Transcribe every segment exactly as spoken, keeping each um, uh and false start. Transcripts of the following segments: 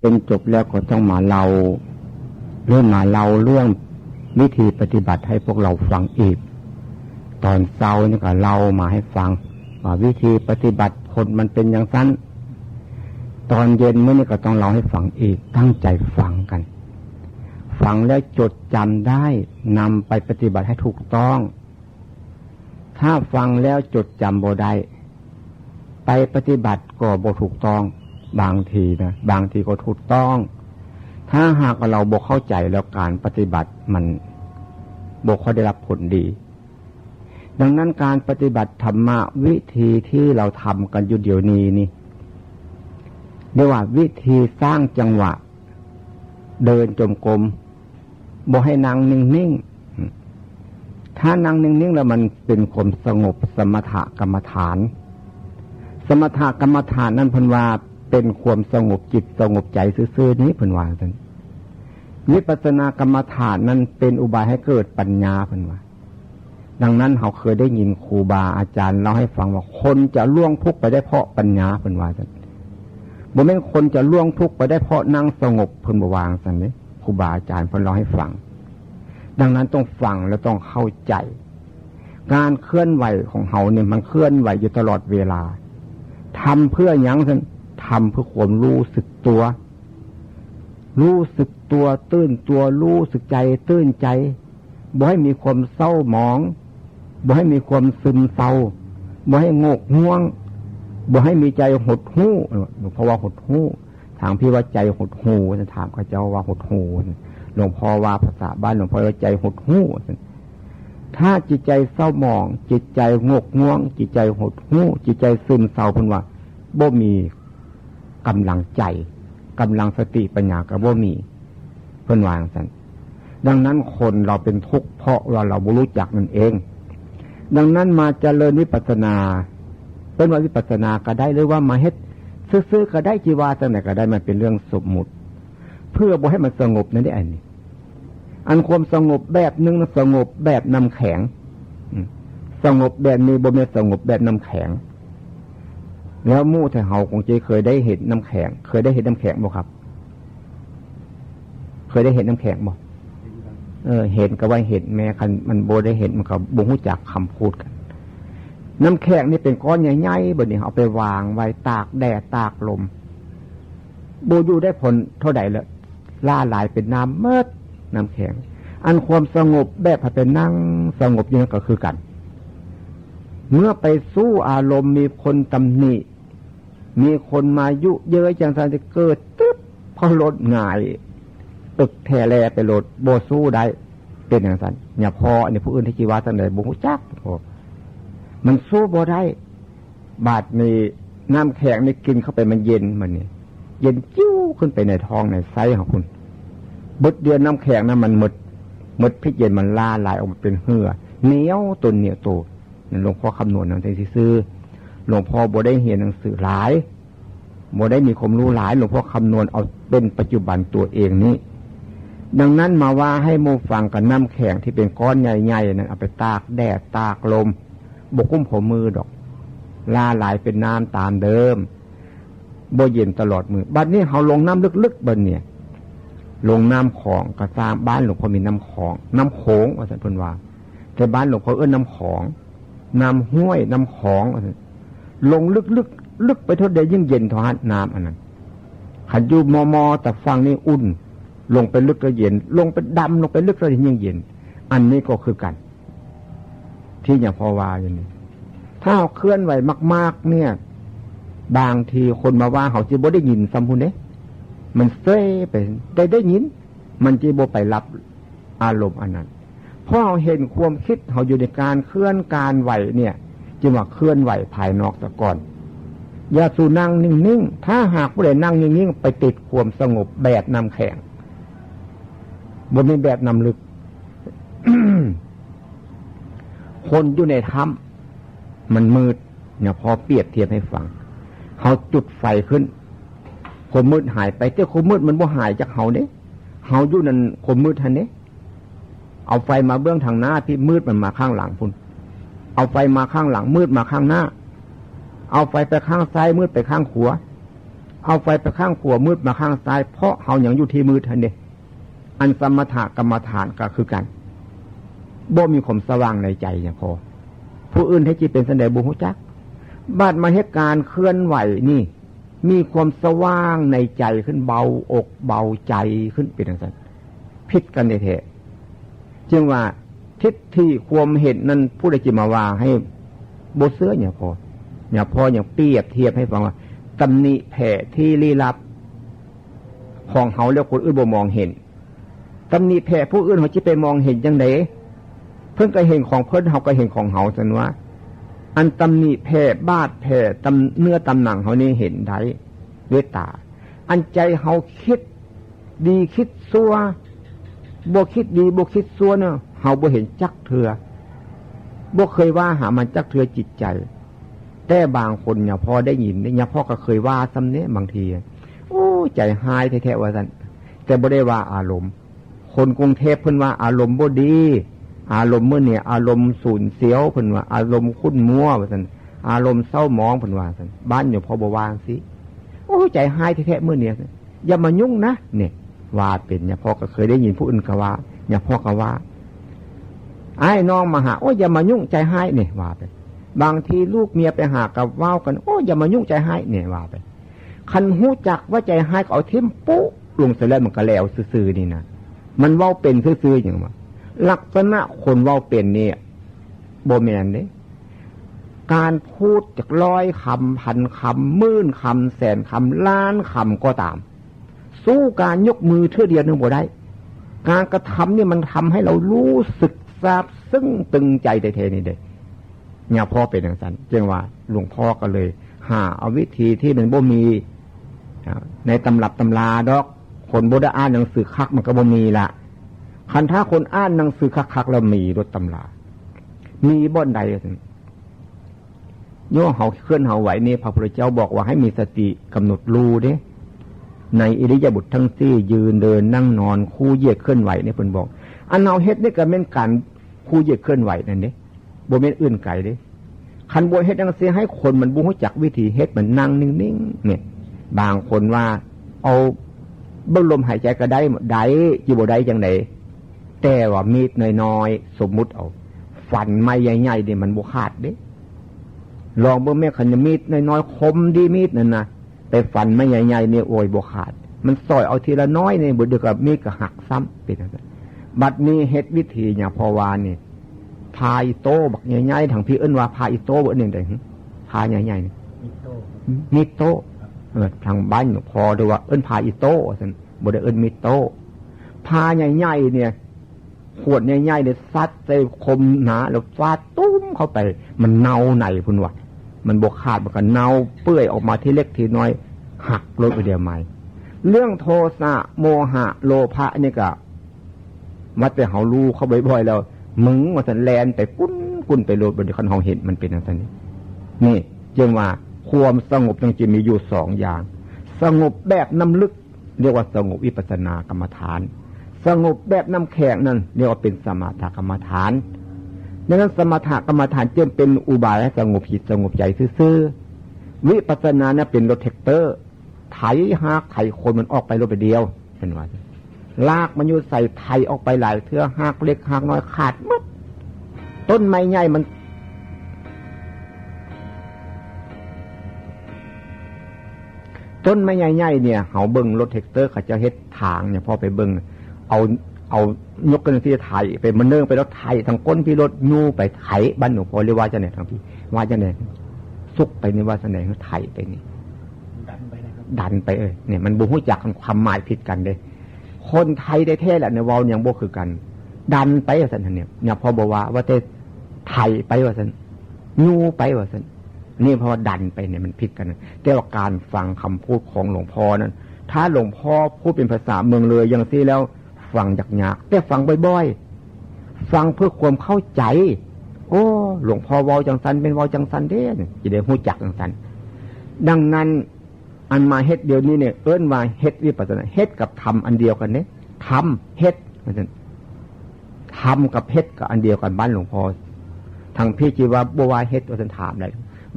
เรียนจบแล้วก็ต้องมาเล่า หรือมาเล่าเรื่องวิธีปฏิบัติให้พวกเราฟังอีก ตอนเช้านี่ก็เล่ามาให้ฟัง ว่าวิธีปฏิบัติผลมันเป็นอย่างนั้น ตอนเย็นมื้อนี้ก็ต้องเล่าให้ฟังอีก ตั้งใจฟังกัน ฟังแล้วจดจำได้ นำไปปฏิบัติให้ถูกต้อง ถ้าฟังแล้วจดจำบ่ได้ ไปปฏิบัติก็บ่ถูกต้อง บางทีนะ บางทีก็ถูกต้อง ถ้าหากว่าเราบ่เข้าใจแล้ว การปฏิบัติมันบ่ค่อยได้รับผลดี ดังนั้นการปฏิบัติธรรมะ วิธีที่เราทำกันอยู่เดี๋ยวนี้นี่ เรียกว่าวิธีสร้างจังหวะ เดินจงกรม บ่ให้นั่งนิ่งๆ ถ้านั่งนิ่งๆ แล้วมันเป็นความสงบ สมถกรรมฐาน สมถกรรมฐานนั้นเพิ่นว่าเป็นความสงบจิตสงบใจซื่อๆ นี้ เพิ่นว่าซั่น วิปัสสนากรรมฐานนั้นเป็นอุบายให้เกิดปัญญา เพิ่นว่า ดังนั้นเราเคยได้ยินครูบาอาจารย์เล่าให้ฟังว่า คนจะล่วงทุกข์ไปได้เพราะปัญญา เพิ่นว่าซั่น บ่แม่นคนจะล่วงทุกข์ไปได้เพราะนั่งสงบ เพิ่นบ่ว่าซั่นเด้ ครูบาอาจารย์เพิ่นเล่าให้ฟัง ดังนั้นต้องฟังและต้องเข้าใจ การเคลื่อนไหวของเราเนี่ยมันเคลื่อนไหวอยู่ตลอดเวลา ทำเพื่อหยังซั่น ทำเพื่อความรู้สึกตัว รู้สึกตัว ตื่นตัว รู้สึกใจ ตื่นใจ บ่ให้มีความเศร้าหมอง บ่ให้มีความซึมเศร้า บ่ให้โงกง่วง บ่ให้มีใจหดหู่ หลวงพ่อว่าหดหู่ ทางพี่ว่าใจหดหู่ ถามเขาเจ้าว่าหดหู่ หลวงพ่อว่าภาษาบ้านหลวงพ่อว่าใจหดหู่ ถ้าจิตใจเศร้าหมอง จิตใจโงกง่วง จิตใจหดหู่ จิตใจซึมเศร้า เพิ่นว่าบ่มีกำลังใจ กำลังสติปัญญาก็บ่มี เพิ่นว่าจั่งซั่น ดังนั้นคนเราเป็นทุกข์เพราะว่าเราบ่รู้จักนั่นเอง ดังนั้นมาเจริญวิปัสสนา เพิ่นว่าวิปัสสนาก็ได้ หรือว่ามาเฮ็ดซื่อๆก็ได้ จิว่าจั่งใดก็ได้ มันเป็นเรื่องสมมุติ เพื่อบ่ให้มันสงบนั่นเด้ อันนี้ อันความสงบแบบหนึ่งนะ สงบแบบน้ำแข็ง อืม สงบแบบนี้บ่แม่นสงบแบบน้ำแข็ง แล้วหมู่ไทเฮาคงจะเคยได้เห็นน้ำแข็ง เคยได้เห็นน้ำแข็งบ่ครับ เคยได้เห็นน้ำแข็งบ่ เออ เห็นก็ว่าเห็น แม้คันมันบ่ได้เห็นมันก็บ่ฮู้จักคำพูดกัน น้ำแข็งนี่เป็นก้อนใหญ่ๆ บัดนี้เอาไปวางไว้ตากแดดตากลม บ่อยู่ได้พ้นเท่าใดแล้ว ละลายเป็นน้ำหมด น้ำแข็ง อันความสงบแบบให้ไปนั่งสงบอยู่นั่นก็คือกัน เมื่อไปสู้อารมณ์มีคนตำหนิ มีคนมายุเย้ยจั่งซั่น สิเกิดตึ๊บ พอลดหงาย ตึกแท้แลไปโลด บ่สู้ได้ เป็นจั่งซั่น เนี่ย พออันนี้ผู้อื่นที่จิว่าจั่งใดบ่ฮู้จัก พอมันสู้บ่ได้ บาดนี้น้ำแข็งนี่กินเข้าไปมันเย็น มันนี่ เย็นจิ้วขึ้นไปในท้องในไส้ของคุณ เบิดเดียวน้ำแข็งนะมันหมด หมดพิษเย็น มันละลายออกมาเป็นเหื่อ เหนียวตนเหนียวโต นั่นหลวงพ่อคำนวณนั่นเองซื่อๆ หลวงพ่อบ่ได้เรียนหนังสือหลาย บ่ได้มีความรู้หลาย หลวงพ่อคำนวณเอาเป็นปัจจุบันตัวเองนี้ ดังนั้นมาว่าให้หมู่ฟังกับน้ำแข็งที่เป็นก้อนใหญ่ๆ นั้นเอาไปตากแดดตากลม บ่กุ้มหัวมือดอก ละลายเป็นน้ำตามเดิม บ่เย็นตลอดมือ บัดนี้เฮาลงน้ำลึกๆ บัดเนี่ย ลงน้ำของ ก็สร้างบ้านหลวงพ่อมีน้ำของ น้ำโขง ว่าซั่นเพิ่นว่า แต่บ้านหลวงพ่อเอิ้นน้ำของ น้ำห้วย น้ำของ ว่าซั่น ลงลึกๆ ลึกไปเท่าใดยิ่งเย็นเท่านั้น น้ำอันนั้น คันอยู่มอๆ แต่ฝั่งนี้อุ่น ลงไปลึกก็เย็น ลงไปดำลงไปลึกก็ยิ่งเย็น อันนี้ก็คือกัน ที่อย่างพ่อว่าอย่างนี้ ถ้าเราเคลื่อนไหวมากๆ เนี่ย บางทีคนมาว่าเขาจะบ่ได้ยินซ้ำพุ้นเด้ มันเซยไป ได้ได้ยิน มันจะบ่ไปรับอารมณ์อันนั้น เพราะเราเห็นความคิดเขาอยู่ในการเคลื่อนการไหวเนี่ย จึงว่าเคลื่อนไหวภายนอกซะก่อน อย่าสู่นั่งนิ่งๆ ถ้าหากผู้ใดนั่งนิ่งๆ ไปติดความสงบแบบน้ำแข็ง บ่มีแบบน้ำลึก คนอยู่ในถ้ำมันมืด เนี่ย พอเปรียบเทียบให้ฟัง เขาจุดไฟขึ้น ความมืดหายไป แต่ความมืดมันบ่หายจากเขาเด้ เขาอยู่นั่นความมืดหั้นเด้ เอาไฟมาเบื้องทางหน้า ที่มืดมันมาข้างหลังพุ้น เอาไฟมาข้างหลัง มืดมาข้างหน้า เอาไฟไปข้างซ้าย มืดไปข้างขวา เอาไฟไปข้างขวา มืดมาข้างซ้าย เพราะเฮายังอยู่ที่มืดหั่นเด้ อันสมถกรรมฐานก็คือกัน บ่มีความสว่างในใจเนี่ยพอ ผู้อื่นแท้จริงเป็นจั่งใดบ่ฮู้จัก บาดมาเฮ็ดการเคลื่อนไหวนี่ มีความสว่างในใจขึ้น เบาอกเบาใจขึ้น เป็นจั่งซั้น ผิดกันแท้ๆ จึงว่าทิฏฐิความเห็นนั้น ผู้ใดจะมาว่าให้บ่เชื่อเนี่ยพอ เนี่ยพอยังเปรียบเทียบให้ฟังว่า ตำหนิแผลที่ลี้ลับของเฮาแล้วคนอื่นบ่มองเห็น ตำหนิแผลผู้อื่นเฮาสิไปมองเห็นจั่งใด เพิ่นก็เห็นของเพิ่น เฮาก็เห็นของเฮา ซั่นว่า อันตำหนิแผลบาดแผลตำ เนื้อตำหนังเฮานี่เห็นได้ด้วยตา อันใจเฮาคิดดีคิดชั่ว บ่คิดดีบ่คิดชั่วเนี่ย เฮาบ่เห็นจักเทื่อ บ่เคยว่าหามันจักเทื่อจิตใจ แต่บางคนเนี่ยพอได้ยินเนี่ย เนี่ยพอก็เคยว่าซ้ำเนี่ย บางที โอ้ ใจฮ้ายแท้ๆ ว่าซั่น แต่บ่ได้ว่าอารมณ์ คนกรุงเทพฯ เพิ่นว่าอารมณ์บ่ดี อารมณ์มื้อนี้อารมณ์สูญเสียว เพิ่นว่าอารมณ์ขุ่นมัว ว่าซั่น อารมณ์เศร้าหมอง เพิ่นว่าซั่น บ้านเนี่ยพอบ่ว่าจั่งซี้ โอ้ ใจฮ้ายแท้ๆ มื้อนี้ อย่ามายุ่งนะ เนี่ย ว่าเป็น เนี่ยพอก็เคยได้ยินผู้อื่นก็ว่า เนี่ยพอก็ว่า อ้ายน้องมาหา โอ้ย อย่ามายุ่ง ใจฮ้าย เนี่ย ว่าไป บางทีลูกเมียไปหาก็เว้ากัน โอ้ย อย่ามายุ่ง ใจฮ้าย เนี่ย ว่าไป คันฮู้จักว่าใจฮ้ายก็เอาถิ่มปุ๊ลงซะแล้ว มันก็แล้วซื่อๆ นี่นะ มันเว้าเป็นซื่อๆ หยังวะ ลักษณะคนเว้าเป็นนี่บ่แม่นเด้ การพูดจักร้อยคำ พันคำ หมื่นคำ แสนคำ ล้านคำก็ตาม สู้การยกมือเทื่อเดียวนึงบ่ได้ การกระทำนี่มันทำให้เรารู้สึกซาบซึ้งตึงใจแท้ๆ นี่เด้ เนี่ยพอเป็นจั่งซั้น จึงว่าหลวงพ่อก็เลยหาเอาวิธีที่มันบ่มี อ่า ในตำรับตำราดอก คนบ่ได้อ่านหนังสือคักมันก็บ่มีละ คันถ้าคนอ่านหนังสือคักๆ แล้วมีโลดตำรา มีบ่อนใด โยเฮาเคลื่อนเฮาไหวนี่ พระพุทธเจ้าบอกว่าให้มีสติกำหนดรู้เด้ ในอิริยาบถทั้งสี่ ยืนเดินนั่งนอน คู่เหยียดเคลื่อนไหวนี่เพิ่นบอก อันเฮาเฮ็ดนี่ก็แม่นการคู่เหยียดเคลื่อนไหวนั่นเด้ บ่แม่นอื่นไกลเด้ คันบ่เฮ็ดจั่งซี้ ให้คนมันบ่ฮู้จักวิธีเฮ็ด มันนั่งนิ่งๆ เนี่ย บางคนว่าเอาเบิ่งลมหายใจก็ได้ ได้ สิบ่ได้จั่งใด แต่ว่ามีดน้อยๆ สมมุติเอา ฟันไม้ใหญ่ๆ นี่มันบ่ขาดเด้ ลองเบิ่งแม่ คันมีดน้อยๆ คมดีมีดนั่นนะ ไปฟันไม้ใหญ่ๆ นี่ โอ้ย บ่ขาด มันสอยเอาทีละน้อยนี่ บ่เดี๋ยวก็มีดก็หักซ้ำ เป็นจั่งซั้น บัดนี้เฮ็ดวิธีเนี่ย เพราะว่านี่ พาอิโต้บักใหญ่ๆ ทางพี้เอิ้นว่าพาอิโต้ บ่ นี่ใด๋ พาใหญ่ๆ นี่ มีดโต้ มีดโต้ เออ ทางบ้านหลวงพ่อเรียกว่าเอิ้นพาอิโต้ ว่าซั่น บ่ได้เอิ้นมีดโต้ พาใหญ่ๆ เนี่ย ขวดใหญ่ๆ เนี่ย ซัดใส่คมหนา แล้วฟาดตุ้มเข้าไป มันเน่าในพุ้นว่ะ มันบ่ขาด มันก็เน่าเปื่อยออกมาทีเล็กทีน้อย หักโลดไปเดียวใหม่ เรื่องโทสะ โมหะ โลภะ นี่ก็ ว่าแต่เฮารู้เขาบ่อยๆ แล้ว มึง ว่าซั่น แล่นไปกุนๆ ไปโลด บัดนี้คันเฮาเห็นมันเป็นจั่งซั้นนี่ นี่ จึงว่าความสงบจั่งสิมีอยู่สองอย่าง สงบแบบน้ำลึก เรียกว่าสงบวิปัสสนากรรมฐาน สงบแบบน้ำแข็งนั่นเรียกว่าเป็นสมถกรรมฐาน ดังนั้นสมถกรรมฐานจึงเป็นอุบายให้สงบจิตสงบใจซื่อๆ วิปัสสนานะเป็นรถแทรกเตอร์ ไถฮากไถโคนมันออกไปโลดไปเดียว เพิ่นว่า รากมันอยู่ใส ไถออกไปหลายเทื่อ ฮากเล็กฮากน้อยขาดหมด ต้นไม้ใหญ่มัน ต้นไม้ใหญ่ๆ เนี่ย เฮาเบิ่งรถแทรกเตอร์เขาเจ้าเฮ็ดทางเนี่ย พอไปเบิ่ง เอา เอายกกันที่ไถไป มันเนิ่งไป รถไถทางก้นพี่ รถยูไปไถ บ้านหลวงพ่อเรียกว่าจั่งใด๋ ทางพี่ ว่าจั่งใด๋ สุกไปนี่ ว่าจั่งใด๋ ไถไปนี่ ดันไปนะครับ ดันไป เออ เนี่ย มันบ่ฮู้จักความหมายผิดกันเด้ คนไทยแท้ๆ แหละเนี่ย เว้ายังบ่คือกัน ดันไปว่าซั่นเนี่ย เนี่ย พอบ่ว่า ว่าแต่ไถไปว่าซั่น ยูไปว่าซั่น นี่เพราะว่าดันไปเนี่ยมันผิดกันนะ แต่ว่าการฟังคำพูดของหลวงพ่อนั้น ถ้าหลวงพ่อพูดเป็นภาษาเมืองเลยอย่างซี้แล้ว ฟังยากๆ แต่ฟังบ่อยๆ ฟังเพื่อความเข้าใจ โอ้ หลวงพ่อเว้าจั่งซั้น แม่นเว้าจั่งซั้นเด้ สิได้ฮู้จักจั่งซั้น ดังนั้น อันมาเฮ็ดเดี๋ยวนี้เนี่ย เอิ้นว่าเฮ็ดวิปัสสนา เฮ็ดกับทำอันเดียวกันเด้ ทำ เฮ็ด ว่าซั่น ทำกับเฮ็ดก็อันเดียวกัน บ้านหลวงพ่อ ทางพี่สิว่าบ่ว่าเฮ็ด ว่าซั่น ถามได้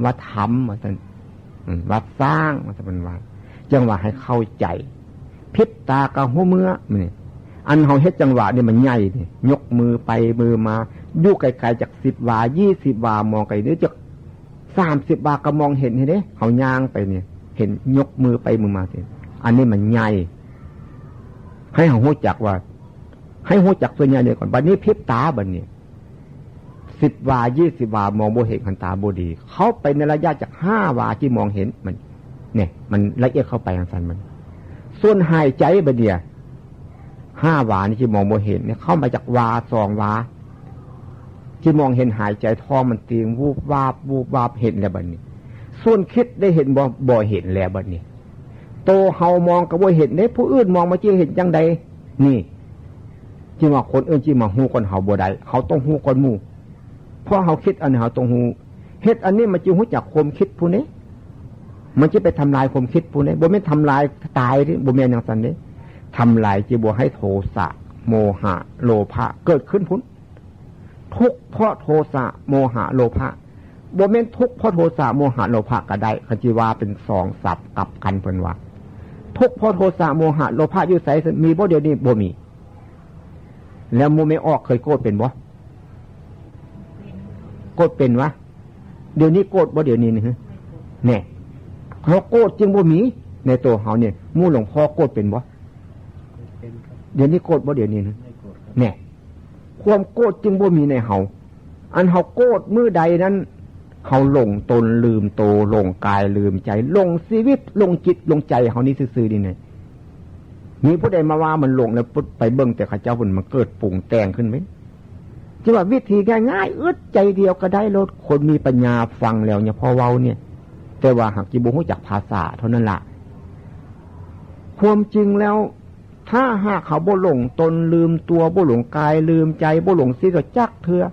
ว่าทำ ว่าซั่น อืม ว่าสร้าง ว่าซั่น เพิ่นว่า จังหวะให้เข้าใจ พริบตาก็ฮู้เมือนี่ อันเฮาเฮ็ดจังหวะนี่มันใหญ่นี่ ยกมือไปมือมา อยู่ไกลๆจากสิบวา ยี่สิบวา มองไกลนี่ จักสามสิบวาก็มองเห็นเด้ เฮาย่างไปนี่ เห็นยกมือไปมือมาสิ อันนี้มันใหญ่ ให้เฮาฮู้จักว่า ให้ฮู้จักส่วนใหญ่นี่ก่อน บัดนี้พริบตาบัดนี้ สิบวา ยี่สิบวา มองบ่เห็น คันตาบ่ดี เข้าไปในระยะจากห้าวาที่มองเห็นมัน เนี่ย มันละเอียดเข้าไปจังซั่นมัน ส่วนหายใจบัดเนี่ย ห้าวานี่ที่มองบ่เห็นเนี่ย เข้ามาจากวา สองวา ที่มองเห็นหายใจ ท้องมันตีง วูบวาบ วูบวาบ เห็นแล้วบัดนี้ ส่วนคิดได้เห็นบ่ บ่เห็นแล้วบัดนี้ โตเฮามองก็บ่เห็นเด้ ผู้อื่นมองมาจะเห็นจังใด นี่ ที่ว่าคนอื่นที่มาฮู้ก่อนเฮาบ่ได้ เขาต้องฮู้ก่อนหมู่ เพราะเฮาคิดอันนี้เฮาต้องฮู้ เฮ็ดอันนี้มันจะฮู้จักความคิดผู้นี้ มันจะไปทำลายความคิดผู้นี้ บ่แม่นทำลายตายเด้ บ่แม่นจังซั่นเด้ ทำลายจะบ่ให้โทสะ โมหะ โลภะ เกิดขึ้นพุ้น ทุกข์เพราะโทสะ โมหะ โลภะ บ่แม่นทุกข์เพราะโทสะ โมหะ โลภะก็ได้ คันสิว่าเป็นสองศัพท์กลับกันเพิ่นว่า ทุกข์เพราะโทสะ โมหะ โลภะ อยู่ไส มีบ่เดี๋ยวนี้ บ่มี แล้วหมู่แม่ออกเคยโกรธเป็นบ่ โกรธเป็นวะ เดี๋ยวนี้โกรธบ่เดี๋ยวนี้นี่ แน่ เพราะโกรธจึงบ่มี ในตัวเฮาเนี่ย หมู่หลวงพ่อโกรธเป็นบ่ เป็นครับ เดี๋ยวนี้โกรธบ่เดี๋ยวนี้นี่ ไม่โกรธครับ แน่ ความโกรธจึงบ่มีในเฮา อันเฮาโกรธมื้อใดนั้น เฮาหลงตนลืมโต หลงกายลืมใจ หลงชีวิต หลงจิต หลงใจเฮานี่ซื่อๆ นี่นะ มีผู้ใดมาว่ามันหลงแล้วปุ๊บ ไปเบิ่งแต่เขาเจ้าพุ้น มันเกิดปรุงแต่งขึ้นไหม ที่ว่าวิธีง่ายๆ อึดใจเดียวก็ได้โลด คนมีปัญญาฟังแล้วเนี่ย พอเว้าเนี่ย แต่ว่าหากสิบ่ฮู้จักภาษาเท่านั้นล่ะ ความจริงแล้ว ถ้าหากเขาบ่หลงตนลืมตัว บ่หลงกายลืมใจ บ่หลงชีวิตจักเทื่อ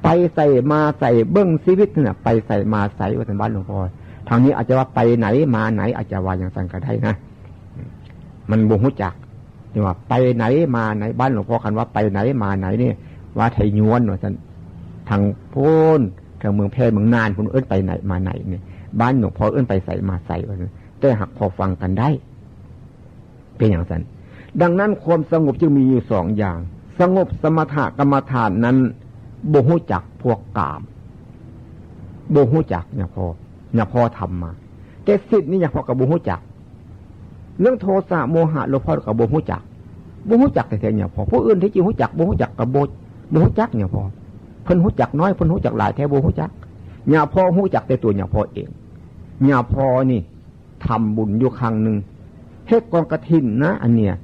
ไปใส่มาใส่เบิ่งชีวิตนั่นน่ะ ไปใส่มาใส่ ว่าซั่น บ้านหลวงพ่อ ทางนี้อาจจะว่าไปไหนมาไหน อาจจะว่าอย่างซั่นก็ได้นะ มันบ่ฮู้จัก ที่ว่าไปไหนมาไหน บ้านหลวงพ่อคันว่าไปไหนมาไหนนี่ ว่าไทยยวน ว่าซั่น ทางพุ้น ทางเมืองแพร่เมืองน่านพุ้น เอิ้นไปไหนมาไหนนี่ บ้านหลวงพ่อเอิ้นไปใส่มาใส่ ว่าซั่น แต่หากพอฟังกันได้ เป็นอย่างนั้น ดังนั้นความสงบจึงมีอยู่สองอย่าง สงบสมถกรรมฐานนั้น บ่ฮู้จักพวกกาม บ่ฮู้จักเนี่ยพอ เนี่ยพอทำมา แต่ศีลนี่เนี่ยพอก็บ่ฮู้จัก เรื่องโทสะโมหะโลภะก็บ่ฮู้จัก บ่ฮู้จักแท้ๆเนี่ยพอ ผู้อื่นที่จริงฮู้จัก บ่ฮู้จักก็บ่ บ่ฮู้จักเนี่ยพอ เพิ่นฮู้จักน้อย เพิ่นฮู้จักหลายแท้บ่ฮู้จัก เนี่ยพอฮู้จักแต่ตัวเนี่ยพอเอง เนี่ยพอนี่ ทำบุญอยู่ครั้งหนึ่ง เฮ็ดกองกฐินนะ อันเนี้ย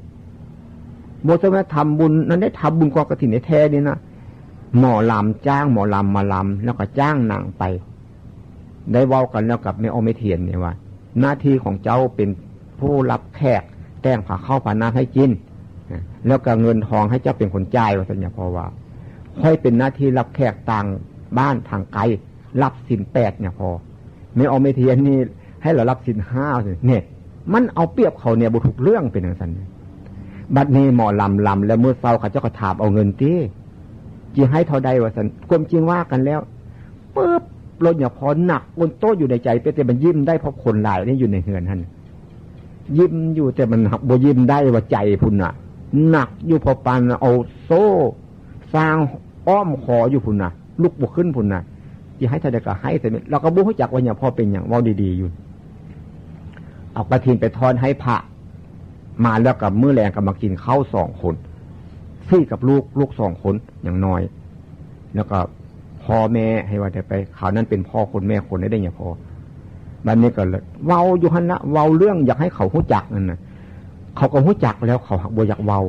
บ่ใช่ว่าทำบุญ นั่นได้ทำบุญกองกฐินแท้ๆนี่นะ หมอลำจ้างหมอลำมาลำ แล้วก็จ้างนางไป ได้เว้ากันแล้วกับแม่อ้อมแม่เทียนเนี่ยว่า หน้าที่ของเจ้าเป็นผู้รับแขก แต่งผ้าข้าวผ้าน้ำให้กิน แล้วก็เงินทองให้เจ้าเป็นคนจ่าย ว่าซั่นเนี่ยพอว่า ข้อยเป็นหน้าที่รับแขกต่างบ้านทางไกล รับศีลแปดเนี่ยพอ แม่อ้อมแม่เทียนนี่ให้เรารับศีลห้าเนี่ย มันเอาเปรียบเขาเนี่ยบ่ถูกเรื่องเป็นจังซั่น บัดนี้หมอลำลำแล้วมื้อเช้าเขาเจ้าก็ถามเอาเงินติ จิให้เท่าใด ว่าซั่น ความจริงว่ากันแล้ว ปึ๊บ รถเนี่ยพอหนักบนโต๊ะอยู่ในใจ เป็นแต่มันยิ้มได้เพราะคนหลายนี่อยู่ในเฮือนหั่น ยิ้มอยู่แต่มันบ่ยิ้มได้ว่าใจพุ้นน่ะ หนักอยู่พอปานเอาโซ่ สร้างอ้อมคออยู่พุ้นน่ะ ลุกบ่ขึ้นพุ้นน่ะ สิให้เท่าใดก็ให้แต่นี้ เราก็บ่ฮู้จักว่าเนี่ยพอเป็นหยัง เว้าดีๆอยู่ เอากฐินไปทอนให้พระ มาแล้วก็มื้อแลงก็มากินข้าวสองคน ซี้กับลูก ลูกสองคนอย่างน้อย แล้วก็พ่อแม่ให้ว่าได้ไป คราวนั้นเป็นพ่อคนแม่คนได้เนี่ยพอ บัดนี้ก็เลยเว้าอยู่หั่นละ เว้าเรื่องอยากให้เขาฮู้จักนั่นน่ะ เขาก็ฮู้จักแล้ว เขาหากบ่อยากเว้า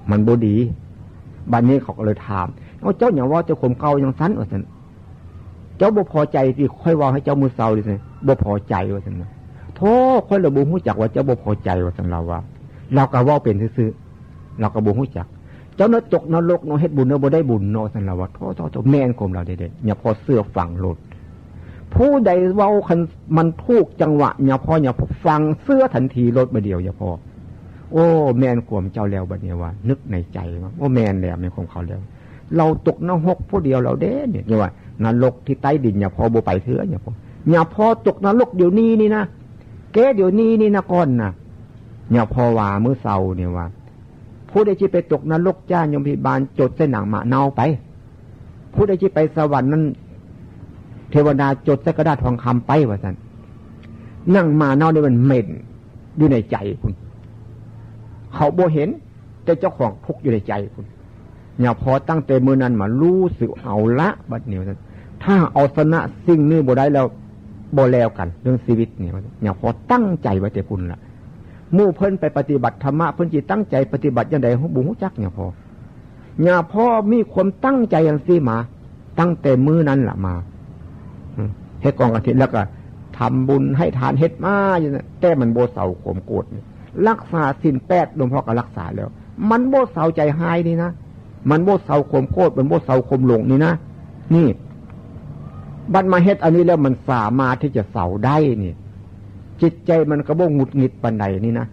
มันบ่ดี บัดนี้เขาก็เลยถาม "เอา เจ้าหยังเว้าแต่ความเก่าจังซั่น" ว่าซั่น "เจ้าบ่พอใจที่ข้อยเว้าให้เจ้ามื้อเช้านี่ซั่น" "บ่พอใจ" ว่าซั่นนะ "โธ่ ข้อยละบ่ฮู้จักว่าเจ้าบ่พอใจ" ว่าซั่น ลาวว่า ลาวก็เว้าเป็นซื่อๆ ลาวก็บ่ฮู้จัก "เจ้าน่ะตกนรกเนาะ เฮ็ดบุญเนาะ บ่ได้บุญเนาะ" ว่าซั่น ลาวว่า "โธ่ โธ่ โธ่ แม่นความลาวเด้ เนี่ยพอเชื่อฟังโลด ผู้ใดเว้าคันมันถูกจังหวะ เนี่ยพอ เนี่ยพอฟังเชื่อทันทีโลด บ่าเดียว เนี่ยพอ โอ้ แม่นความเจ้าแล้ว บัดนี้ว่า นึกในใจว่า โอ้ แม่นแล้ว แม่นความเขาแล้ว เราตกนรกผู้เดียวเราเด้เนี่ย เนี่ยว่า นรกที่ใต้ดิน เนี่ยพอบ่ไปเทื่อ เนี่ยพอ เนี่ยพอตกนรกเดี๋ยวนี้นี่นะ แก้เดี๋ยวนี้นี่นะก่อนนะ เนี่ย เพราะว่ามื้อเช้าเนี่ยว่า ผู้ใดที่ไปตกนรกจ้ายมพิบาล จดใส่หนังหมาเน่าไป ผู้ใดที่ไปสวรรค์นั้น เทวดาจดใส่กระดาษทองคำไป ว่าซั่น หนังหมาเน่านี่มันเหม็นอยู่ในใจพุ้น เขาบ่เห็น แต่เจ้าของทุกข์อยู่ในใจพุ้น เนี่ย พอตั้งแต่มื้อนั้นมา รู้สึกเอาละบัดนี้ ว่าซั่น ถ้าเอาชนะสิ่งนี้บ่ได้แล้ว บ่แล้วกัน เรื่องชีวิตเนี่ย ว่าซั่น เนี่ย พอตั้งใจไว้แต่พุ้นละ หมู่เพิ่นไปปฏิบัติธรรมะ เพิ่นสิตั้งใจปฏิบัติจั่งใด บ่ฮู้จัก เนี่ย พอ เนี่ย พอมีความตั้งใจจั่งซี้มา ตั้งแต่มื้อนั้นละมา อืม เฮ็ดกองกฐิน แล้วก็ทำบุญให้ทาน เฮ็ดมาอยู่นะ แต่มันบ่เซาความโกรธนี่ รักษาศีลแปด หลวงพ่อก็รักษาแล้ว มันบ่เซาใจฮ้ายนี่นะ มันบ่เซาความโกรธ มันบ่เซาความหลงนี่นะ นี่ บัดมาเฮ็ดอันนี้แล้วมันสามารถที่จะเซาได้นี่ จิตใจมันก็บ่หงุดหงิดปานใดนี่นะ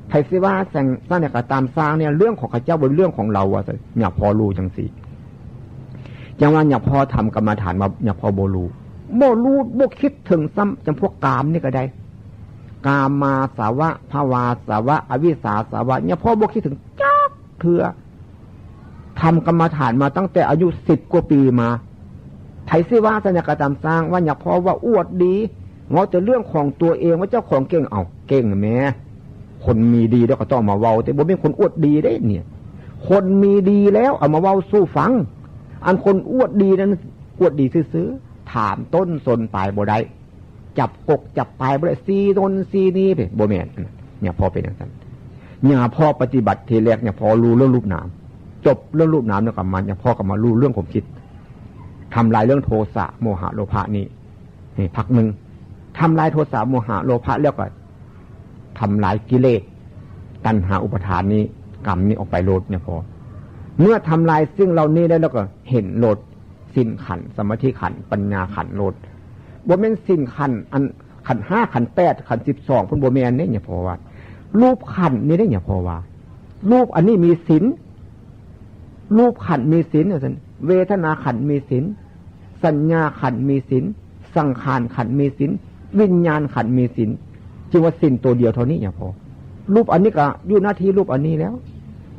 ไผสิว่าจั่ง จั่งใดก็ตามซ่างเนี่ย เรื่องของเขาเจ้า บ่เรื่องของเรา ว่าซั่น เนี่ย พอรู้จั่งซี้ จั่งว่าเนี่ย พอทำกรรมฐานมา เนี่ย พอบ่รู้ บ่รู้ บ่คิดถึงซ้ำ จำพวกกามนี่ก็ได้ กามาสวะ ภวาสวะ อวิชชาสวะ เนี่ย พอบ่คิดถึงจักเทื่อ ทำกรรมฐานมาตั้งแต่อายุสิบกว่าปีมา ไผสิว่าจั่งใดก็ตามซ่าง ว่าเนี่ย พอว่าอวดดี เว้าแต่เรื่องของตัวเอง ว่าเจ้าของเก่ง เอ้า เก่งแหม คนมีดีแล้วก็ต้องมาเว้า แต่บ่แม่นคนอวดดีเด้เนี่ย คนมีดีแล้วเอามาเว้าสู่ฟัง อันคนอวดดีนั้น อวดดีซื่อๆ ถามต้นชนปลายบ่ได้ จับกกจับปลายบ่ได้ ซี้โน่นซี้นี่ไป บ่แม่น เนี่ย พอเป็นจั่งซั่น เนี่ย พอปฏิบัติทีแรก เนี่ย พอรู้เรื่องรูปนาม จบเรื่องรูปนามแล้วก็มา เนี่ย พอก็มารู้เรื่องความคิด ทำลายเรื่องโทสะ โมหะ โลภะนี่ นี่พักหนึ่ง ทำลายโทสะ โมหะ โลภะ แล้วก็ทำลายกิเลส ตัณหา อุปาทานนี้ กรรมนี้ออกไปโลด เนี่ย พอ เมื่อทำลายสิ่งเหล่านี้แล้ว แล้วก็เห็นโลด ศีลขันธ์ สมาธิขันธ์ ปัญญาขันธ์โลด บ่แม่นศีลขันธ์ อันขันธ์ห้า ขันธ์แปด ขันธ์สิบสอง พุ้น บ่แม่นเด้ เนี่ย พอว่า รูปขันธ์นี่เด้ เนี่ย พอว่า รูปอันนี้มีศีล รูปขันธ์มีศีล ว่าซั่น เวทนาขันธ์มีศีล สัญญาขันธ์มีศีล สังขารขันธ์มีศีล วิญญาณขันธ์มีศีล จึงว่าศีลตัวเดียวเท่านี้ เนี่ย พอ รูปอันนี้ก็อยู่หน้าที่รูปอันนี้แล้ว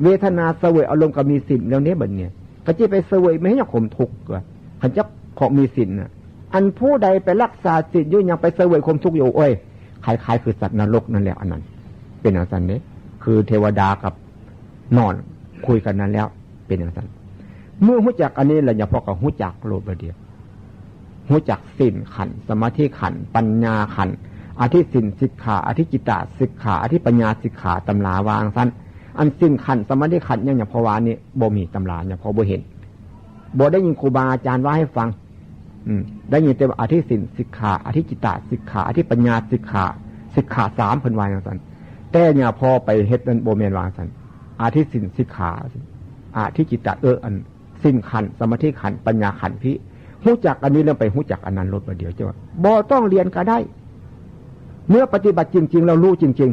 เวทนาเสวยอารมณ์ก็มีศีลแล้วเนี่ย บัดเนี่ย ก็จะไปเสวยไม่ให้ความทุกข์ ว่าคันจักของมีศีลน่ะ อันผู้ใดไปรักษาศีลอยู่ยังไปเสวยความทุกข์อยู่ โอ้ย คล้ายๆ คือสัตว์นรกนั่นแหละ อันนั้น เป็นจั่งซั่นเด้ คือเทวดากับนอนคุยกันนั่นแล้ว เป็นจั่งซั่น เมื่อฮู้จักอันนี้แล้ว เนี่ย พอก็ฮู้จักโลดบัดเดียว ฮู้จักศีลขันธ์ สมาธิขันธ์ ปัญญาขันธ์ อธิศีลสิกขา อธิจิตตสิกขา อธิปัญญาสิกขา ตำราว่าจั่งซั่น อันศีลขันธ์ สมาธิขันธ์ เนี่ย เนี่ย พอว่านี่บ่มีตำรา เนี่ย พอบ่เห็น บ่ได้ยินครูบาอาจารย์ว่าให้ฟัง อืม ได้ยินแต่ว่าอธิศีลสิกขา อธิจิตตสิกขา อธิปัญญาสิกขา สิกขาสาม เพิ่นว่าจั่งซั่น แต่เนี่ย พอไปเฮ็ดนั้นบ่แม่นว่าจั่งซั่น อธิศีลสิกขา อธิจิตต เออ อันศีลขันธ์ สมาธิขันธ์ ปัญญาขันธ์ พี่ ฮู้จักอันนี้แล้วไปฮู้จักอันนั้นโลดบัดเดียว จ้ะ ว่าบ่ต้องเรียนก็ได้ เมื่อปฏิบัติจริงๆ แล้วรู้จริง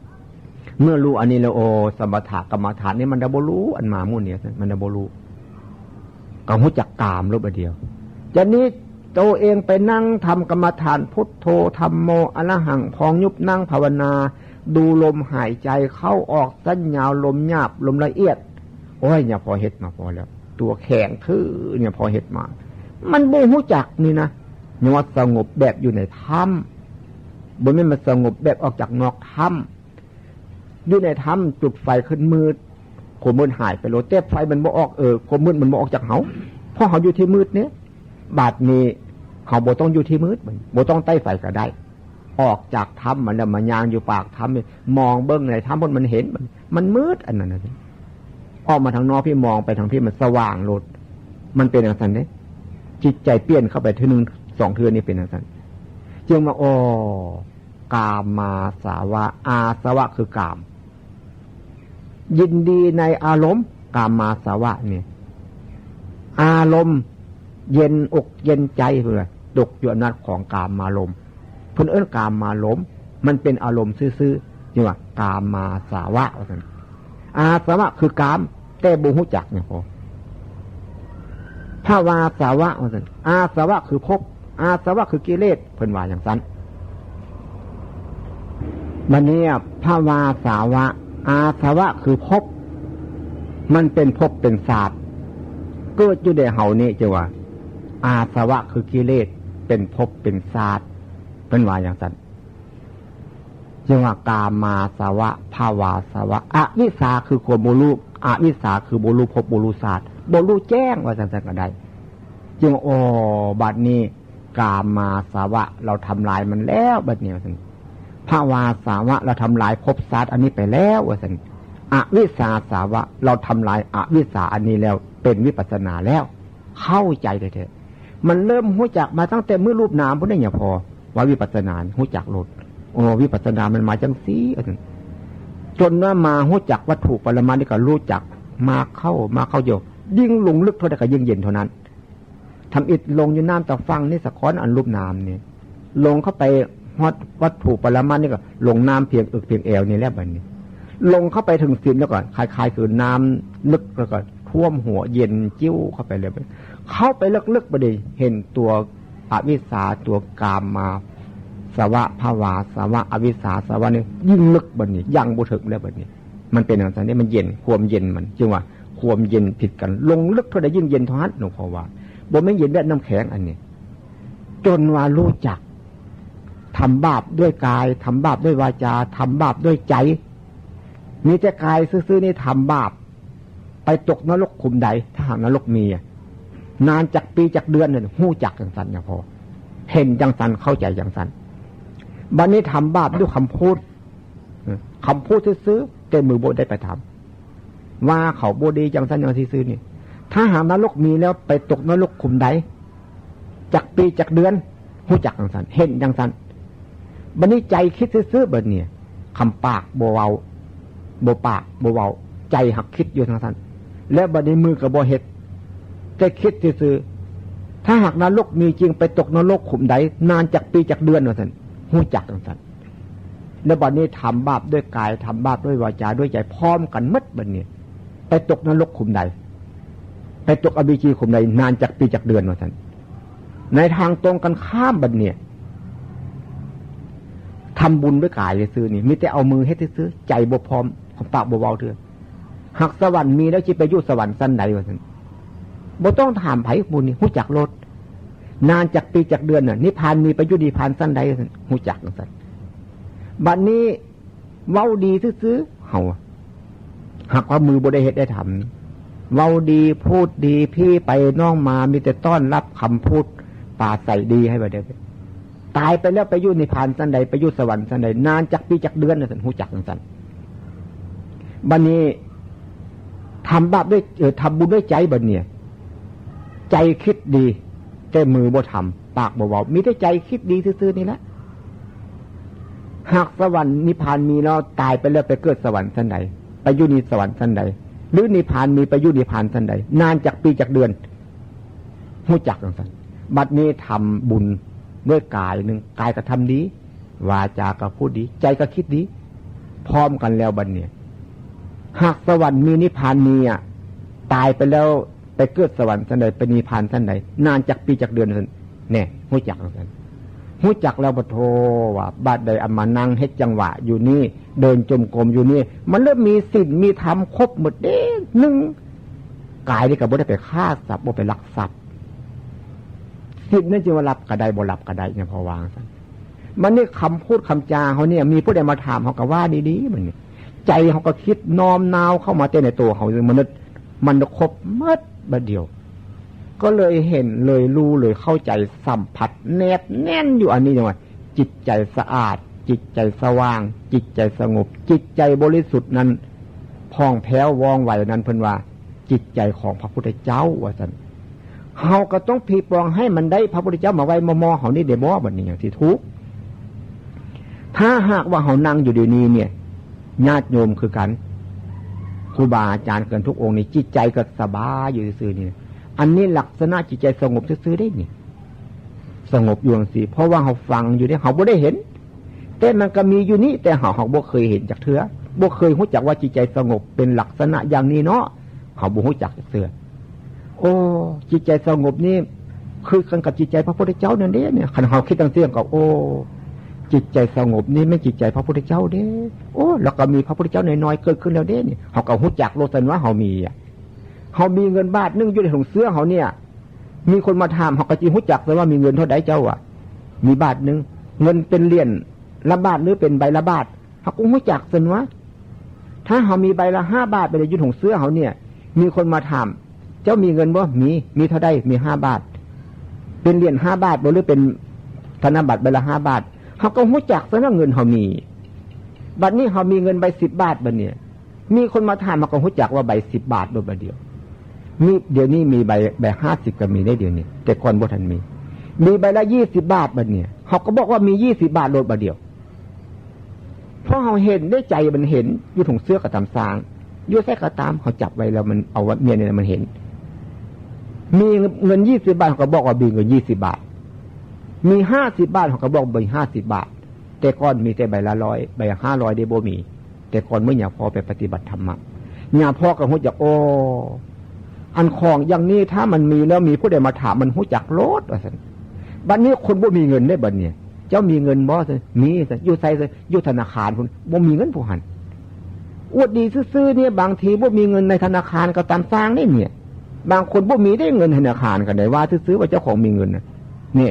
ๆ เมื่อรู้อันนี้แล้ว โอ้ สมถกรรมฐานนี่มันได้บ่รู้ อันมาหมู่เนี่ย มันได้บ่รู้ ก็ฮู้จักกามโลดบัดเดียว จะนี้ตัวเองไปนั่งทำกรรมฐาน พุทโธ ธัมโม อะระหัง พองยุบนั่งภาวนา ดูลมหายใจเข้าออก สั้นยาว ลมหยาบ ลมละเอียด โอ้ย เนี่ย พอเฮ็ดมาพอแล้ว ตัวแข็งทื่อ เนี่ย พอเฮ็ดมา มันบ่ฮู้จักนี่นะ เนี่ย ว่าสงบแบบอยู่ในถ้ำ บ่แม่นมาสงบแบบออกจากนอกถ้ำ อยู่ในถ้ำจุดไฟขึ้นมืด ความมืดหายไปโลด แต่ไฟมันบ่ออก เออ ความมืดมันบ่ออกจากเฮา เพราะเฮาอยู่ที่มืดเนี่ย บัดนี้เฮาบ่ต้องอยู่ที่มืด มันบ่ต้องใต้ไฟก็ได้ ออกจากถ้ำมันแล้วมาย่างอยู่ปากถ้ำนี่ มองเบิ่งในถ้ำ มันเห็น มัน มันมืดอันนั้นน่ะ ออกมาทางนอกพี่ มองไปทางพี่ มันสว่างโลด มันเป็นจั่งซั่นเด้ จิตใจเปลี่ยนเข้าไปเทื่อหนึ่งสองเทื่อนี่เป็นจั่งซั่น จึงมา อ้อ กามาสวะ อาสวะคือกาม ยินดีในอารมณ์ กามาสวะนี่ อารมณ์เย็นอกเย็นใจ เพิ่นว่าตกอยู่อำนาจของกามารมณ์ เพิ่นเอิ้นกามารมณ์ มันเป็นอารมณ์ซื่อๆ นี่ว่ากามาสวะ ว่าซั่น อาสวะคือกาม แต่บ่ฮู้จัก เนี่ย พอ ภวาสวะ ว่าซั่น อาสวะคือภพ อาสวะคือกิเลส เพิ่นว่าจั่งซั่น บัดนี้ภวาสาวะ อาสวะคือภพ มันเป็นภพเป็นชาติ เกิดอยู่ในเฮานี้ จั่งว่า อาสวะคือกิเลส เป็นภพเป็นชาติ เพิ่นว่าอย่างนั้น จั่งว่า กามาสวะ ภวาสวะ อวิชชาคือความบ่รู้ อวิชชาคือบ่รู้ภพบ่รู้ชาติ บ่รู้แจ้ง ว่าจั่งซั่นก็ได้ จึงว่า โอ้ บัดนี้ กามาสวะ เราทำลายมันแล้ว บัดนี้ ว่าซั่น ภวาสาวะ เราทำลายภพชาติอันนี้ไปแล้ว ว่าซั่น อวิชชาสาวะ เราทำลายอวิชชาอันนี้แล้ว เป็นวิปัสสนาแล้ว เข้าใจแท้ๆ มันเริ่มรู้จักมาตั้งแต่มื้อรูปนามพุ้นเด้ เนี่ย พอว่าวิปัสสนารู้จักโลด โอ้ วิปัสสนามันมาจั่งซี้ ว่าซั่น จนว่ามารู้จักวัตถุปรมัตถ์นี่ก็รู้จัก มาเข้า มาเข้าอยู่ ยิ่งลงลึกเท่าใดก็ยิ่งเย็นเท่านั้น ทำอิฐลงอยู่น้ำตะฟังนี่ สะค้อนอันรูปนามนี่ ลงเข้าไปฮอดวัตถุปรมัตถ์นี่ก็ลงน้ำเพียงเอิกเพียงแอวนี่แหละ บัดนี้ ลงเข้าไปถึงศีลแล้วก็คล้ายๆ คือน้ำลึกแล้วก็ท่วมหัว เย็นจิ๊วเข้าไปเลย เข้าไปลึกๆ บัดนี้ เห็นตัวอวิชชา ตัวกามาสวะ ภวาสวะ อวิชชาสวะนี่ยิ่งลึก บัดนี้ ยังบ่ถึงแล้ว บัดนี้ มันเป็นอย่างนั้นนี่ มันเย็น ความเย็นมัน จึงว่าความเย็นผิดกัน ลงลึกเท่าใดยิ่งเย็นเท่านั้น หลวงพ่อว่า บ่แม่นเย็นแบบน้ำแข็งอันนี้ จนว่ารู้จัก ทำบาปด้วยกาย ทำบาปด้วยวาจา ทำบาปด้วยใจ มีแต่กายซื่อๆ นี่ทำบาป ไปตกนรกขุมใด ถ้าหากนรกมีอะ นานจักปีจักเดือนเนี่ย รู้จักจั่งซั่น เนี่ย พอ เห็นจั่งซั่น เข้าใจจั่งซั่น บัดนี้ทำบาปด้วยคำพูด คำพูดซื่อๆ แต่มือบ่ได้ไปทำ ว่าเขาบ่ดีจั่งซั่นจั่งซี่ซื่อนี่ ถ้าหากนรกมีแล้ว ไปตกนรกขุมใด จักปีจักเดือน รู้จักจั่งซั่น เห็นจั่งซั่น บัดนี้ใจคิดซื่อๆ บัดนี้ คำปากบ่เว้า บ่ปากบ่เว้า ใจหักคิดอยู่จั่งซั่น แล้วบัดนี้มือก็บ่เฮ็ด แต่คิดซื่อๆ ถ้าหากนรกมีจริง ไปตกนรกขุมใด นานจักปีจักเดือน ว่าซั่น รู้จักจั่งซั่น แล้วบัดนี้ทำบาปด้วยกาย ทำบาปด้วยวาจา ด้วยใจ พร้อมกันหมด บัดนี้ ไปตกนรกขุมใด ไปตกอเวจีขุมใด นานจักปีจักเดือน ว่าซั่น ในทางตรงกันข้าม บัดนี้ ทำบุญด้วยกายซื่อๆ นี่ มีแต่เอามือเฮ็ดซื่อๆ ใจบ่พร้อม คำปากบ่เว้าเทื่อ หากสวรรค์มีแล้ว สิไปอยู่สวรรค์ชั้นใด ว่าซั่น บ่ต้องถามไผ บุญนี่ รู้จักโลด นานจักปีจักเดือนน่ะ นิพพานมี ไปอยู่นิพพานชั้นใด ว่าซั่น รู้จักจั่งซั่น บัดนี้ เว้าดีซื่อๆ เฮาอะ หากว่ามือบ่ได้เฮ็ดได้ทำ เว้าดี พูดดี พี่ไปน้องมา มีแต่ต้อนรับคำพูดปราศรัยดี ให้ว่าได้ ตายไปแล้ว ไปอยู่นิพพานชั้นใด ไปอยู่สวรรค์ชั้นใด นานจักปีจักเดือน ว่าซั่น รู้จักจั่งซั่น บัดนี้ ทำบาปด้วย เอ่อ ทำบุญด้วยใจ บัดเนี่ย ใจคิดดี แต่มือบ่ทำ ปากบ่เว้า มีแต่ใจคิดดีซื่อๆ นี่แหละ หากสวรรค์นิพพานมีแล้ว ตายไปแล้ว ไปเกิดสวรรค์ชั้นใด ไปอยู่นิสวรรค์ชั้นใด หรือนิพพานมี ไปอยู่นิพพานชั้นใด นานจักปีจักเดือน รู้จักจั่งซั่น บัดนี้ทำบุญด้วยกายหนึ่ง กายก็ทำดี วาจาก็พูดดี ใจก็คิดดี พร้อมกันแล้ว บัดเนี่ย หากสวรรค์มี นิพพานมีอะ ตายไปแล้ว ไปเกิดสวรรค์ชั้นใด ไปนิพพานชั้นใด นานจักปีจักเดือน ว่าซั่น แน่ รู้จักจั่งซั่น รู้จักแล้ว ปะโท ว่า บัดใดเอามานั่งเฮ็ดจังหวะอยู่นี่ เดินจงกรมอยู่นี่ มันเริ่มมีศีลมีธรรมครบหมดเด้ หนึ่ง กายนี่ก็บ่ได้ไปฆ่าสัตว์ บ่ไปลักทรัพย์ ศีลนั่นจึงว่ารับก็ได้ บ่รับก็ได้ เนี่ย พอวางซั่น บัดนี้คำพูดคำจาเฮาเนี่ย มีผู้ใดมาถามเฮาก็ว่าดีๆ บัดนี้ ใจเฮาก็คิดน้อมน้าวเข้ามาแต่ในตัวเฮา มนุษย์ มันครบหมดบัดเดียว ก็เลยเห็น เลยรู้ เลยเข้าใจ สัมผัสแนบแน่นอยู่อันนี้ จั่งว่า จิตใจสะอาด จิตใจสว่าง จิตใจสงบ จิตใจบริสุทธิ์นั้น ผ่องแผ้วว่องไวนั้น เพิ่นว่า จิตใจของพระพุทธเจ้า ว่าซั่น เฮาก็ต้องพลีปองให้มันได้พระพุทธเจ้ามาไว้หม้อๆ เฮานี่เด้บ่ บัดนี้จั่งสิถูก ถ้าหากว่าเฮานั่งอยู่เดี๋ยวนี้เนี่ย ญาติโยมคือกัน ครูบาอาจารย์กันทุกองค์นี่ จิตใจก็สบายอยู่ซื่อๆ นี่ อันนี้ลักษณะจิตใจสงบซื่อๆ เด้นี่ สงบอยู่จั่งซี้ เพราะว่าเฮาฟังอยู่เด้ เฮาบ่ได้เห็น แต่มันก็มีอยู่นี่ แต่เฮา เฮาบ่เคยเห็นจักเทื่อ บ่เคยรู้จักว่าจิตใจสงบเป็นลักษณะอย่างนี้เนาะ เฮาบ่รู้จักจักเทื่อ โอ้ จิตใจสงบนี่ คือกันกับจิตใจพระพุทธเจ้านั่นเด้เนี่ย คันเฮาคิดจั่งซี้ก็ โอ้ จิตใจสงบนี่แม่นจิตใจพระพุทธเจ้าเด้ โอ้ แล้วก็มีพระพุทธเจ้าน้อยๆเกิดขึ้นแล้วเด้นี่ เฮาก็ฮู้จักโลดซั่นว่าเฮามีอะ เฮามีเงินบาทหนึ่งอยู่ในถุงเสื้อเฮาเนี่ย มีคนมาถาม เฮาก็สิฮู้จักซั่นว่ามีเงินเท่าใดเจ้าอะ มีบาทหนึ่ง เงินเป็นเหรียญละบาทหรือเป็นใบละบาท เฮาก็ฮู้จักซั่นว่า ถ้าเฮามีใบละห้าบาทไปในอยู่ในถุงเสื้อเฮาเนี่ย มีคนมาถาม เจ้ามีเงินบ่ มี มีเท่าใด มีห้าบาท เป็นเหรียญห้าบาทบ่ หรือเป็นธนบัตรใบละห้าบาท เฮาก็ฮู้จักซั่นว่าเงินเฮามี บัดนี้เฮามีเงินใบสิบบาทบัดเนี่ย มีคนมาถาม เฮาก็ฮู้จักว่าใบสิบบาทโลดบัดเดียว มี เดี๋ยวนี้มีใบ ใบห้าสิบก็มีได้เดี๋ยวนี้ แต่ก่อนบ่ทันมี มีใบละยี่สิบบาทบัดเนี่ย เฮาก็บอกว่ามียี่สิบบาทโลดบัดเดียว เพราะเฮาเห็นได้ ใจมันเห็น อยู่ในถุงเสื้อก็ตามซ่าง อยู่ไสก็ตาม เฮาจับไว้แล้วมันเอาไว้เมียนี่แหละมันเห็น มีเงินยี่สิบบาท เฮาก็บอกว่ามีเงินยี่สิบบาท มีห้าสิบบาท เฮาก็บอกมีห้าสิบบาท แต่ก่อนมีแต่ใบละร้อย ใบห้าร้อยเด้ บ่มี แต่ก่อนเมื่อหลวงพ่อไปปฏิบัติธรรมะ หลวงพ่อก็ฮู้จัก โอ้ อันของอย่างนี้ถ้ามันมีแล้วมีผู้ใดมาถามมันฮู้จักโลดว่าซั่น บัดนี้คนบ่มีเงินเด้บัดนี้ เจ้ามีเงินบ่ มี อยู่ไส อยู่ธนาคารพุ้น บ่มีเงินผู้หั้น อวดดีซื่อๆเนี่ย บางทีบ่มีเงินในธนาคารก็ตามซ่างนี่เนี่ย บางคนบ่มีได้เงินธนาคารก็ได้ว่าซื่อๆว่าเจ้าของมีเงินน่ะ นี่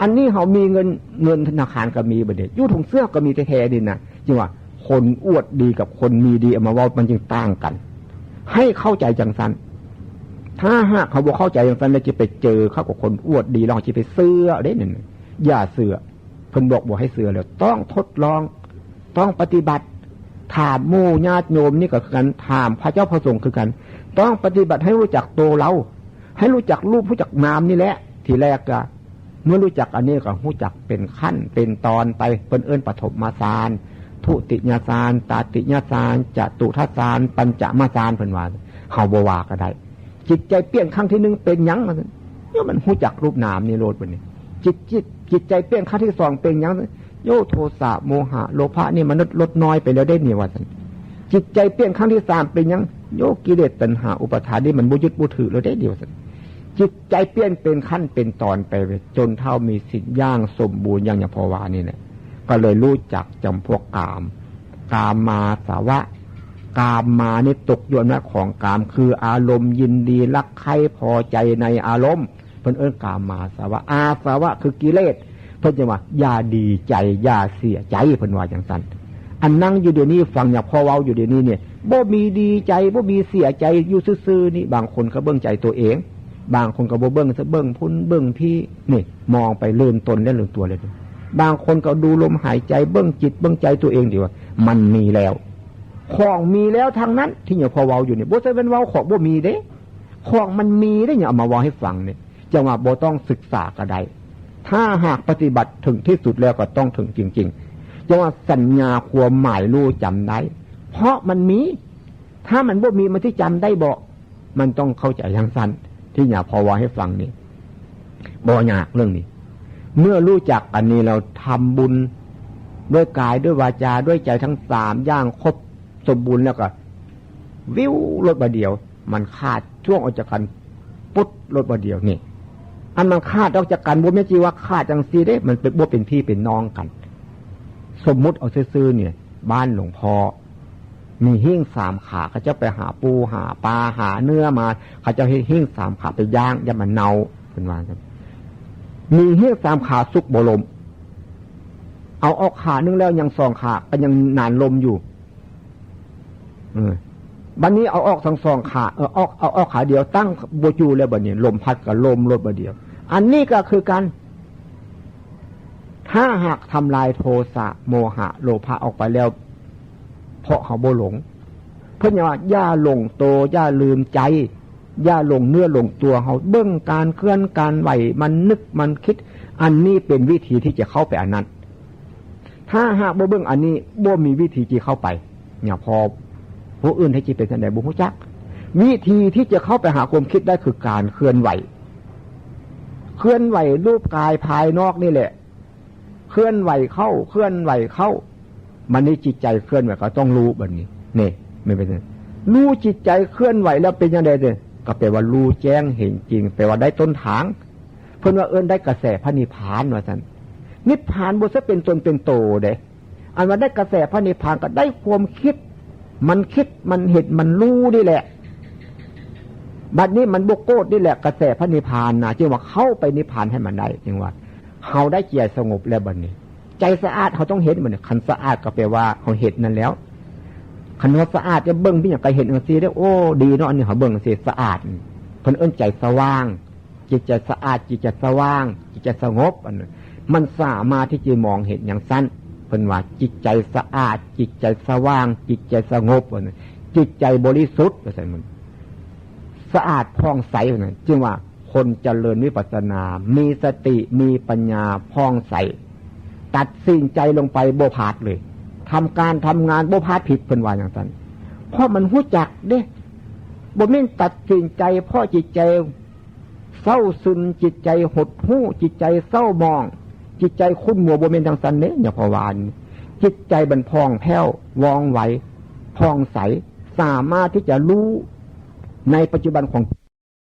อันนี้เฮามีเงิน เงินธนาคารก็มีบัดนี้ อยู่ในถุงเสื้อก็มีแท้ๆนี่นะ จึงว่าคนอวดดีกับคนมีดีเอามาเว้ามันจึงต่างกัน ให้เข้าใจจังซั่น ถ้าหากเฮาบ่เข้าใจจังซั่นแล้วจะไปเจอเข้ากับคนอวดดี แล้วจะไปเชื่อเด้นั่น อย่าเชื่อ เพิ่นบอกบ่ให้เชื่อแล้ว ต้องทดลอง ต้องปฏิบัติ ถามหมู่ญาติโยมนี่ก็คือกัน ถามพระเจ้าพระสงฆ์คือกัน ต้องปฏิบัติให้รู้จักตัวเรา ให้รู้จักรูป รู้จักนามนี่แหละ ทีแรกก็ เมื่อรู้จักอันนี้ก็รู้จักเป็นขั้นเป็นตอนไป เพิ่นเอิ้นปฐมฌาน ทุติยฌาน ตติยฌาน จตุตถฌาน ปัญจมฌาน เพิ่นว่า เฮาบ่ว่าก็ได้ จิตใจเปลี่ยนครั้งที่หนึ่งเป็นหยัง ว่าซั่น เนี่ยมันรู้จักรูปนามนี่โลดบัดนี้ จิต จิต จิตใจเปลี่ยนครั้งที่สองเป็นหยัง โย โทสะโมหะโลภะนี่มันลด ลดน้อยไปแล้วเด้นี่ ว่าซั่น จิตใจเปลี่ยนครั้งที่สามเป็นหยัง โย กิเลสตัณหาอุปาทานนี่มันบ่ยึดบ่ถือแล้วเด้นี่ ว่าซั่น จิตใจเปลี่ยนเป็นขั้นเป็นตอนไป จนเท่ามีศีลอย่างสมบูรณ์อย่างหลวงพ่อว่านี่แหละ ก็เลยรู้จักจำพวกกาม กามาสวะ กามานี่ตกอยู่ในอำนาจของกาม คืออารมณ์ยินดีรักใคร่พอใจในอารมณ์ เพิ่นเอิ้นกามาสวะ อาสวะคือกิเลส เพิ่นจะว่าอย่าดีใจอย่าเสียใจ เพิ่นว่าจังซั่น อันนั่งอยู่เดี๋ยวนี้ฟังหลวงพ่อเว้าอยู่เดี๋ยวนี้เนี่ย บ่มีดีใจบ่มีเสียใจ อยู่ซื่อๆนี่ บางคนก็เบิ่งใจตัวเอง บางคนก็บ่เบิ่งซะ เบิ่งพุ้นเบิ่งพี้ นี่ มองไปลืมตนและลืมตัวเลย บางคนก็ดูลมหายใจ เบิ่งจิตเบิ่งใจตัวเองดีว่า มันมีแล้ว ของมีแล้วทั้งนั้น ที่หลวงพ่อเว้าอยู่นี่ บ่ใช่เป็นเว้าของบ่มีเด้ ของมันมีเด้ เนี่ย เอามาเว้าให้ฟังเนี่ย จังว่าบ่ต้องศึกษาก็ได้ ถ้าหากปฏิบัติถึงที่สุดแล้วก็ต้องถึงจริงๆ จังว่าสัญญาความหมายรู้จำได้ เพราะมันมี ถ้ามันบ่มีมันสิจำได้บ่ มันต้องเข้าใจจังซั่น ที่หลวงพ่อเว้าให้ฟังนี่ บ่ยากเรื่องนี้ เมื่อรู้จักอันนี้แล้วทำบุญด้วยกายด้วยวาจาด้วยใจทั้งสามอย่างครบสมบูรณ์แล้วก็ วิวโลดบัดเดียว มันขาดช่วงออกจากกัน ปุ๊บโลดบัดเดียวนี่ อันมันขาดออกจากกันบ่แม่นสิว่าขาดจังซี่เด้ มันเป็น บ่เป็นพี่เป็นน้องกัน สมมุติเอาซื่อๆเนี่ย บ้านหลวงพ่อ มีหิ้งสามขา เขาเจ้าไปหาปูหาปลาหาเนื้อมา เขาเจ้าเฮ็ดหิ้งสามขาไปย่าง ย่านมันเน่า เพิ่นว่าจั่ง มีหิ้งสามขาสุกบ่ล่ม เอาออกขาหนึ่งแล้วยังสองขาก็ยังนานล่มอยู่ เออ บัดนี้เอาออกทั้งสองขา เออ ออก เอาออกขาเดียวตั้งบ่อยู่แล้ว บัดนี้ลมพัดก็ล่มโลดบัดเดียว อันนี้ก็คือกัน ถ้าหากทำลายโทสะโมหะโลภะออกไปแล้ว เพราะเขาบ่หลง เพิ่นว่าอย่าหลงโต อย่าลืมใจ อย่าหลงเนื้อหลงตัวเฮา เบิ่งการเคลื่อนการไหว มันนึกมันคิด อันนี้เป็นวิธีที่จะเข้าไปอันนั้น ถ้าหากบ่เบิ่งอันนี้ บ่มีวิธีที่เข้าไป เนี่ย พอผู้อื่นให้จิตเป็นจั่งใดบ่ฮู้จัก วิธีที่จะเข้าไปหาความคิดได้คือการเคลื่อนไหว เคลื่อนไหวรูปกายภายนอกนี่แหละ เคลื่อนไหวเข้า เคลื่อนไหวเข้า มันนี่จิตใจเคลื่อนไหวก็ต้องรู้บัดนี้ นี่ ไม่เป็นไร รู้จิตใจเคลื่อนไหวแล้วเป็นจั่งใดเด้อ ก็แปลว่ารู้แจ้งเห็นจริง แปลว่าได้ต้นทาง เพิ่นว่าเอิ้นได้กระแสพระนิพพานว่าซั่น นิพพานบ่ใช่เป็นตนเป็นโตเด้ อันว่าได้กระแสพระนิพพานก็ได้ความคิด มันคิด มันเห็น มันรู้นี่แหละ บัดนี้มันบ่โกรธนี่แหละ กระแสพระนิพพานนะ จึงว่าเข้าไปนิพพานให้มันได้ จึงว่า เฮาได้ใจสงบแล้วบัดนี้ ใจสะอาด เฮาต้องเห็นมัน คันสะอาดก็แปลว่าเฮาเห็นนั่นแล้ว คันว่าสะอาด จะเบิ่งเป็นหยังก็เห็นจังซี่เด้อ โอ้ ดีเนาะ อันนี้เฮาเบิ่งจังซี่สะอาด เพิ่นเอิ้นใจสว่าง จิตใจสะอาด จิตใจสว่าง จิตใจสงบ อันนั้น มันสามารถที่จะมองเห็นอย่างสั้น เพิ่นว่าจิตใจสะอาด จิตใจสว่าง จิตใจสงบ อันนั้น จิตใจบริสุทธิ์ ว่าซั่นมัน สะอาดผ่องใส ว่าซั่น จึงว่าคนเจริญวิปัสสนา มีสติ มีปัญญาผ่องใส ตัดสินใจลงไปบ่พลาดเลย ทำการทำงานบ่พลาดผิด เพิ่นว่าอย่างนั้น เพราะมันรู้จักเด้ บ่แม่นตัดสินใจเพราะจิตใจเศร้าซึม จิตใจหดหู่ จิตใจเศร้าหมอง จิตใจขุ่นมัว บ่แม่นจังซั่นเด้ เนี่ย เพราะว่าจิตใจมันผ่องแผ้ว ว่องไว ผ่องใส สามารถที่จะรู้ในปัจจุบันของ